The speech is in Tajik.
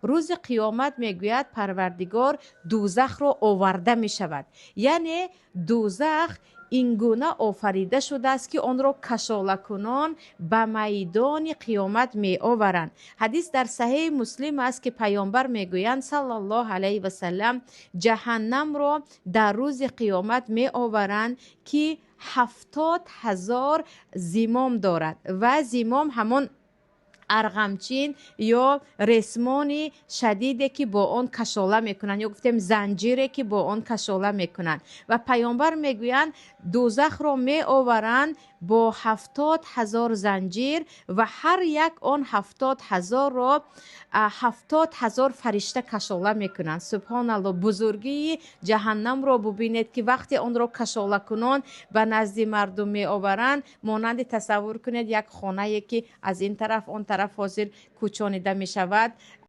Рӯзи қиёмат, мегӯяд Парвардигор, дӯзахро оварда мешавад. Яъне дӯзах ин гуна офарида шудааст, ки онро кашолакунон ба майдони қиёмат меоваранд. Ҳадис дар Саҳеҳи Муслим аст, ки Паёмбар мегӯянд, саллаллоҳу алайҳи васаллам: ҷаҳаннамро дар рӯзи қиёмат меоваранд, ки 70 000 зимом дорад, ва зимом ҳамон арғамчин ё ресмони шадиде, ки бо он кашола мекунанд, ё гуфтем, занҷире, ки бо он кашола мекунанд. Ва Паёмбар мегӯянд, дӯзахро меоваранд бо 70 000 занҷир ва ҳар як он 70 000-ро 70 000 фаришта кашола мекунанд. Субҳоналло, бузургии ҷаҳаннамро бубинед, ки вақте онро кашолакунон ба назди мардум меоваранд, монанди, тасаввур кунед, як хонае, ки аз ин тараф, он тараф ҳозир кӯчонида мешавад.